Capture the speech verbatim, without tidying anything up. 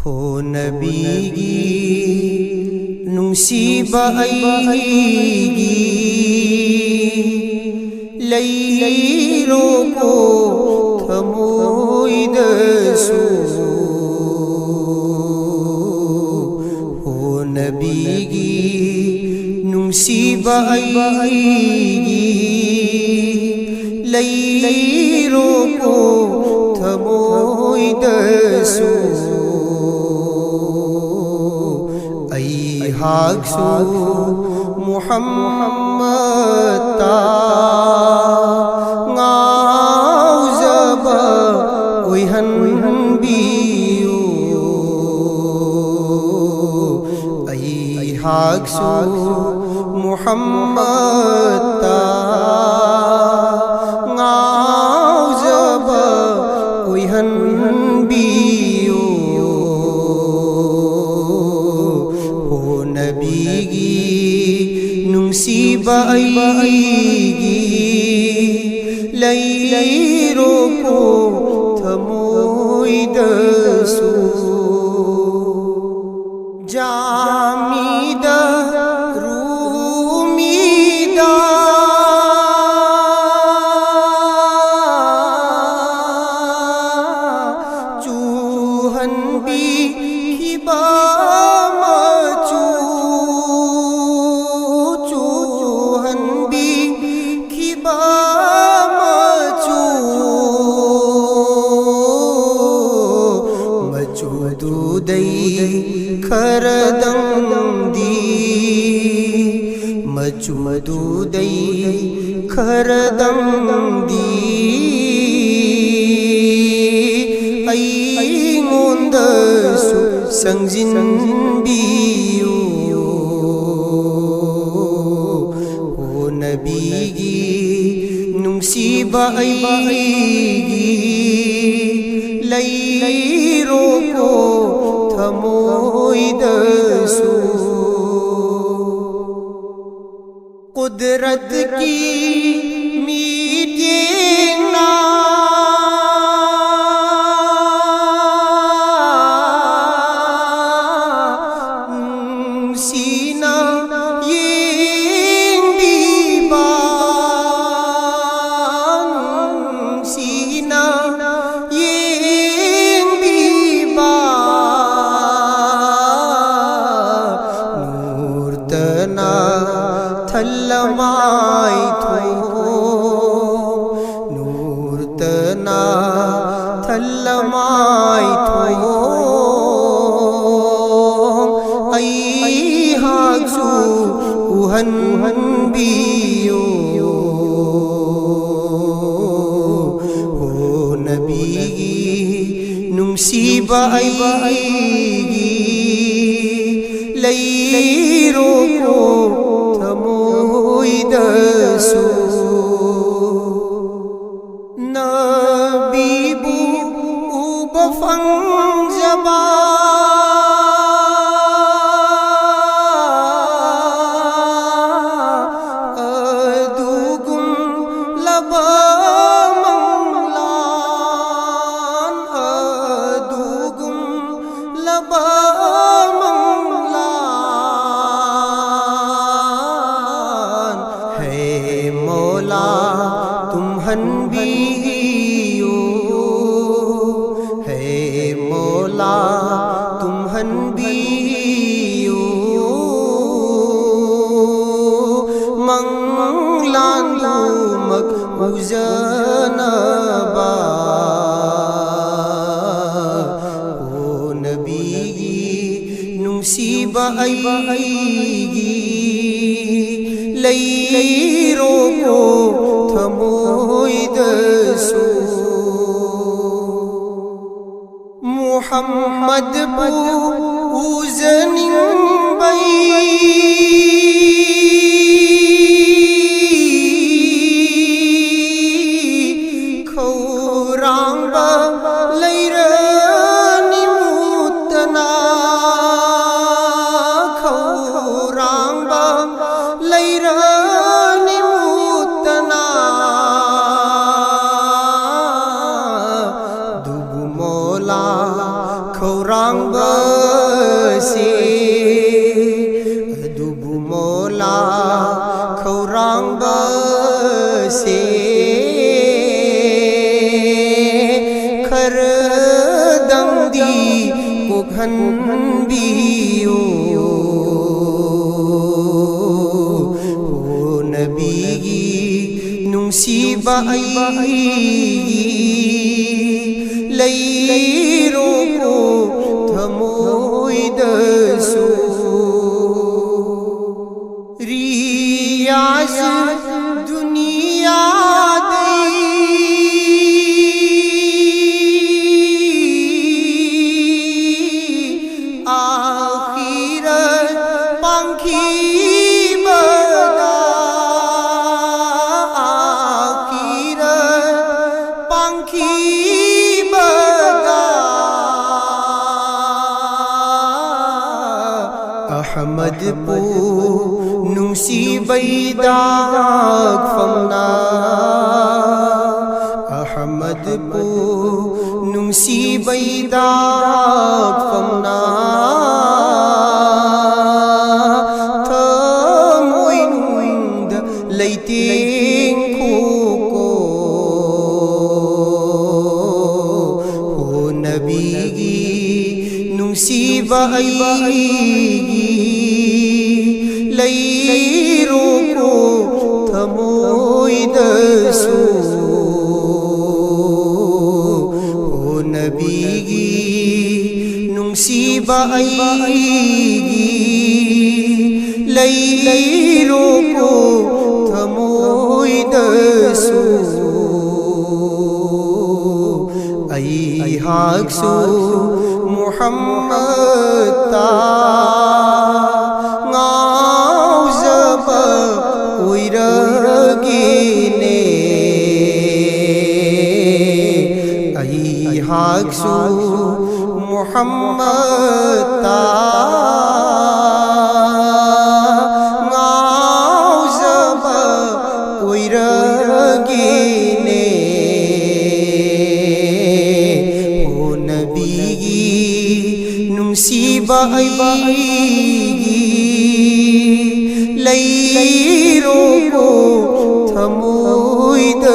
ꯍꯣ ꯅꯕꯤꯒꯤ ꯅꯨꯡꯁꯤꯕ ꯑꯩꯒꯤ ꯂꯩꯔꯣꯀꯣ ꯊꯃꯣꯏꯗꯁꯨ꯫ ꯍꯣ ꯅꯕꯤꯒꯤ ꯅꯨꯡꯁꯤꯕ ꯑꯩꯒꯤ ꯂꯩꯔꯣꯀꯣ ꯊꯃꯣꯏꯗꯁꯨ꯫ ꯑꯩꯍꯥꯛꯁꯨ ꯃꯨꯍꯝꯃꯗꯇ ꯉꯥꯎꯖꯕ ꯑꯣꯏꯍꯟꯕꯤꯌꯨ꯫ ꯑꯩꯍꯥꯛꯁꯨ ꯃꯨꯍꯝꯃꯗꯇ ꯉꯥꯎꯖꯕ ꯑꯣꯏꯍꯟꯕꯤꯌꯨ꯫ ꯍꯣ ꯅꯕꯤꯒꯤ ꯅꯨꯡꯁꯤꯕ ꯑꯩꯒꯤ ꯂꯩꯔꯣꯀꯣ ꯊꯃꯣꯏꯗꯁꯨ꯫ ꯖꯥꯃꯤꯗ ꯔꯨꯃꯤꯗ ꯆꯨꯍꯟꯕꯤꯈꯤꯕ ꯃꯆꯨ, ꯆꯨꯍꯟꯕꯤꯈꯤꯕ ꯃꯆꯨ, ꯃꯆꯨꯗꯨꯗꯩ ꯈꯔꯗꯪꯗꯤ, ꯃꯆꯨꯗꯨꯗꯩ ꯈꯔꯗꯪꯗꯤ ꯑꯩꯉꯣꯟꯗꯁꯨ ꯁꯪꯖꯤꯟꯕꯤꯌꯨ꯫ ꯍꯣ ꯅꯕꯤꯒꯤ ꯅꯨꯡꯁꯤꯕ ꯑꯩꯒꯤ ꯂꯩꯔꯣꯀꯣ ꯊꯃꯣꯏꯗꯁꯨ꯫ ꯀꯨꯗꯔꯠꯀꯤ ꯃꯤꯠꯌꯦꯡꯅ ꯑꯩꯒꯤ ꯂꯩꯔꯣꯀꯣ ꯊꯃꯣꯏꯗꯁꯨ꯫ ꯅꯕꯤꯕꯨ ꯎꯕ ꯐꯪꯖꯕ ꯑꯗꯨꯒꯨꯝꯂꯕ ꯃꯪꯂꯥꯟ, ꯑꯗꯨꯒꯨꯝꯂꯕ ꯃꯪꯂꯥꯟ꯫ ꯍꯦ ꯃꯧꯂꯥ, ꯇꯨꯝꯍꯟꯕꯤꯌꯨ꯫ ꯍꯦ ꯃꯧꯂꯥ, ꯇꯨꯝꯍꯟꯕꯤꯌꯨ꯫ ꯃꯪꯂꯥꯟꯗꯨꯃꯛ ꯎꯖꯅꯕ꯫ ꯑꯣ ꯅꯕꯤꯒꯤ ꯅꯨꯡꯁꯤꯕ ꯑꯩꯒꯤ ꯂꯩꯔꯣꯀꯣ ꯊꯃꯣꯏꯗꯁꯨ꯫ ꯃꯨꯍꯝꯃꯗꯄꯨ ꯎꯖꯅꯤꯡꯕꯩ ꯈꯧꯔꯥꯡꯕ ꯂꯩꯔꯅꯤ ꯃꯨꯠꯇꯅ, ꯈꯧꯔꯥꯡꯕ ꯂꯩꯔꯅꯤ ꯃꯨꯠꯇꯅ꯫ ꯑꯗꯨꯕꯨ ꯃꯣꯂꯥ ꯈꯧꯔꯥꯡꯕꯁꯦ, ꯑꯗꯨꯕꯨ ꯃꯣꯂꯥ ꯈꯧꯔꯥꯡꯕꯁꯦ, ꯈꯔꯗꯪꯗꯤ ꯀꯣꯛꯍꯟꯕꯤꯌꯨ꯫ ꯑꯣ ꯅꯕꯤꯒꯤ ꯅꯨꯡꯁꯤꯕ ꯑꯩꯒꯤ ꯂꯩꯔꯣꯀꯣ ꯊꯃꯣꯏꯗꯁꯨ꯫ ꯔꯤꯌꯥꯖ ꯗꯨꯅꯤꯌꯥꯗꯩ ꯑꯍꯃꯗꯄꯨ ꯅꯨꯡꯁꯤꯕꯩ ꯗꯥꯛꯐꯝꯅ, ꯑꯍꯃꯗꯄꯨ ꯅꯨꯡꯁꯤꯕꯩ ꯗꯥꯛꯐꯝꯅ, ꯊꯃꯣꯏꯅꯨꯡꯗ ꯂꯩꯇꯦꯡꯈꯣꯀꯣ꯫ ꯍꯣ ꯅꯕꯤꯒꯤ ꯅꯨꯡꯁꯤꯕ ꯑꯩꯒꯤ, ꯂꯩꯔꯣꯀꯣ ꯊꯃꯣꯏꯗꯁꯨ꯫ ꯍꯣ ꯅꯕꯤꯒꯤ ꯅꯨꯡꯁꯤꯕ ꯑꯩꯒꯤ, ꯂꯩꯔꯣꯀꯣ ꯊꯃꯣꯏꯗꯁꯨ꯫ ꯑꯩꯍꯥꯛꯁꯨ ꯃꯨꯍꯝꯃꯗꯇ ꯉꯥꯎꯖꯕ ꯑꯣꯏꯔꯒꯦꯅꯦ꯫ ꯑꯩꯍꯥꯛꯁꯨ ꯃꯨꯍꯝꯃꯗꯇ ꯉꯥꯎꯖꯕ ꯑꯣꯏꯔꯒꯦꯅꯦ꯫ ꯍꯣ ꯅꯕꯤꯒꯤ ꯅꯨꯡꯁꯤꯕ ꯑꯩꯒꯤ, ꯂꯩꯔꯣꯀꯣ ꯊꯃꯣꯏꯗꯁꯨ꯫